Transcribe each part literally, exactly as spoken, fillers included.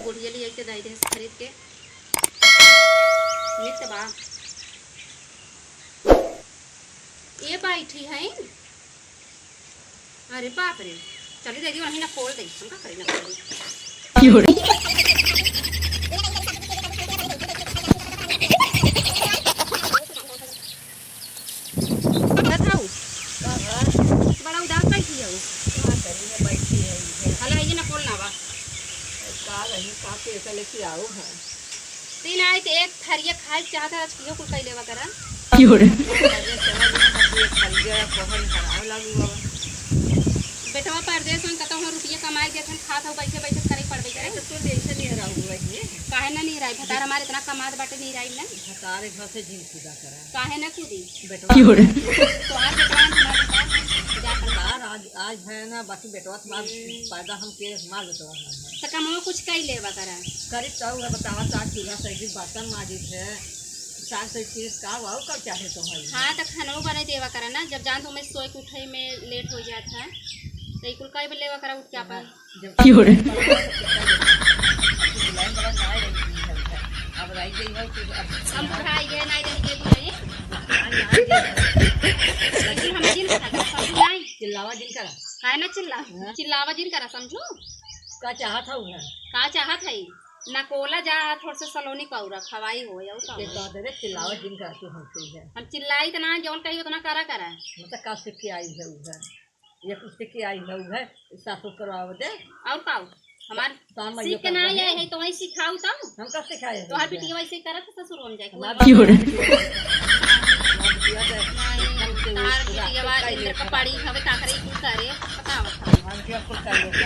बुढ़िया लिए के दाई दे खरीद के। मित बा। ये बैठी है। अरे बाप रे। चली दे दी, वहीं ना खोल दे। हम का करी ना खोल दे। का था उ? का बा? बड़ा उदास बैठी है उ। का करी ना, बैठी है इधर। हला, ये ना खोलना बा। का रही, का पैसा लेके आओ है? तीन आई तो एक थरिया खाए चाहत है, आज कियो कुल कैले बा करा। क्यों रे? अरे चला गया, बस एक थरिया कोहन खराब लागू बाबा। बेटवा परदेस में कतौ हो रुपया कमाई देत हन, खात हो, बैठे बैठे करे पड़बे करे। तो तू जैसे नहीं रहा हुआ है। काहे ना नहीं रही? भतार हमारे इतना कमात बाटे, नहीं रही ना। भतारे घर से जिन खुदा करा। काहे ना कूदी? बेटवा। क्यों रे? तोहार बेटवा ना हमार बेटवा, जा कर। यार, आज, आज है ना, बाकी बेटवा तुम्हार हम्म। पैदा हम के, हमार बेटवा है। तो कमवा कुछ कई लेवा करा। करी तो है, बतावा, साग चूल्हा सही, बर्तन माजित है, साग सही चीज का वाऊ का चाहे तो है। हाँ, तो खानो बने देवा करा ना, जब जान तो मैं सोए के उठे में लेट हो जात है, तो ई कुल कई लेवा करा उठ के अपन। जब क्यों रे? अब रह गई है कि अब हम बुढ़ाई गए, नहीं रह गए, बुढ़ाई। लेकिन हम जिन खाना समझ नहीं। चिल्लावा जिन करा। काहे ना चिल्ला? हाँ। चिल्लावा जिन करा, समझू? का चाहत हऊ है? का चाहत है? ना कोला जा, थोड़ से सलोनी पौरा खवाई हो, या का? ये कह दे रे, चिल्लावा जिन करा तू हमसे है। हम चिल्लाई तो ना, जौन कही उतना करा करा। मतलब का सीख के आई है उधर? ये कुछ सीख के आई है उधर, सासु करवावे दे। और का? हमार तो हम सीख के ना आए है, तो वही सिखाऊ तब। हम कब सिखाए हैं तोहार उधर? बिटिया वैसे करत है ससुर, हम जाके हमार बोल। क्यों रे? हमार बिटिया के नहीं, एकदम से तोहार पूरा बिटिया कुछ कर इंद्र लेता। कपाड़ी हवे, ताकरे कुल करे, बताओ। हम क्या कुछ कर लेता?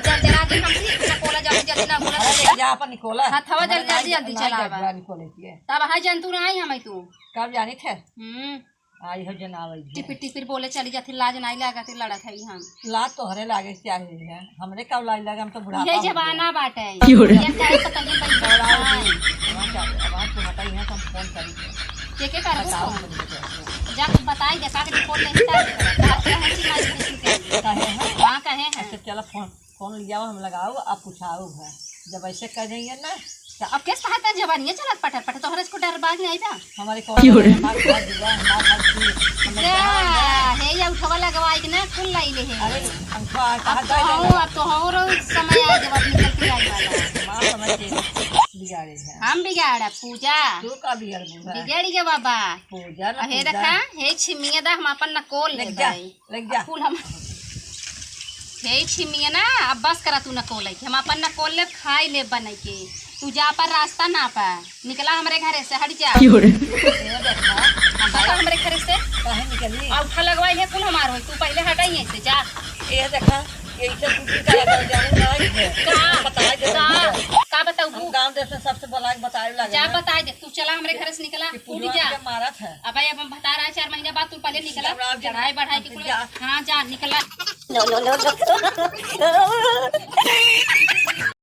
जर जरा के हम सीख ना कोला जाऊ, जल्दी ना बोला। अरे, जा अपन निकोला। हथवा जल्दी, हमारे जल्दी, नाई, जल्दी नाई चलावा। जा, जा निकोले के। तब हाँ जंतु ना आई हमें तू। कब जानी थे? हम्म। आई हो जनावई है। टिपिर टिपिर बोले चली जाती, लाज नाई लागत, लड़त है हम। लाज तोहरे लागे चाहे है, हमरे का लाज लागे, हम तो बुढ़ापा ये हो गया। जमाना बाटे। क्यों रे? ये चाहे पता नहीं बैठ बड़ा है। हो गई। अब आज, अब आज तो हटाई है, तो हम फोन करी थे। के के करबो बताओ फोन? तुम तो। जा बताई दे, का के रिपोर्ट लेके आ। बात क्या है कि माई से सुनते हैं। कहे हैं? हाँ, कहे हैं। अच्छा, चलो फोन। फोन लियाओ, हम लगाओ, आप पूछाओ है। जब ऐसे कह देंगे ना, तो अब किस तरह का जवानी है, चलत पटर पटर, तोहरे इसको डर बाज नहीं था। हमारे कौन क्यों रे? हमारे घर जुआ, हमारे घर की, हमें क्या? क्या है, ये उठवा लगवाई के ना, कुल लाई ले है। अरे, हम तो आ, कहाँ अब तो जाए हो, जाएगा? अब तो हो रो समय आ, जब अब निकल के आई वाला। माँ समझ के बिगाड़े है। हम बिगाड़ा, पूजा। तू का बिगाड़ दूंगा? बिगाड़ गया बाबा। पूजा ना अहे पूजा। रखा, हे छिमिया दा, हम अपन नकोल ले ले जा। भाई। लग जा। अब कुल हम, हे छिमिया ना, अब बस करा तू नकोल है कि हम अपन नकोल ले खाई ले बनाई के। तू जा पर रास्ता ना पा, निकला हमरे घरे से, हट जा। क्यों रे? ये देखा। अब बता हमरे घरे से। काहे निकली? आ उठा लगवाई है कुल हमार होई, तू पहले हटाई है से, जा। ये देखा, ये इसे कुछ भी करा कर जाऊँ ना, ये। का? बताए दे का? तुमको। का बताऊँ? हम गाँव देश में सबसे बुला के बताए लगे जा ना। बताए दे। तू चला हमरे घर से निकला, कि उठ पूजवा जा। के मारत है। अबे अब हम भतार आए चार महीना बाद, तू पहले निकला। अब आप जा। चढ़ाई बढ़ाई के हम कुल जा। हाँ, जा, निकला। No, no, no, no।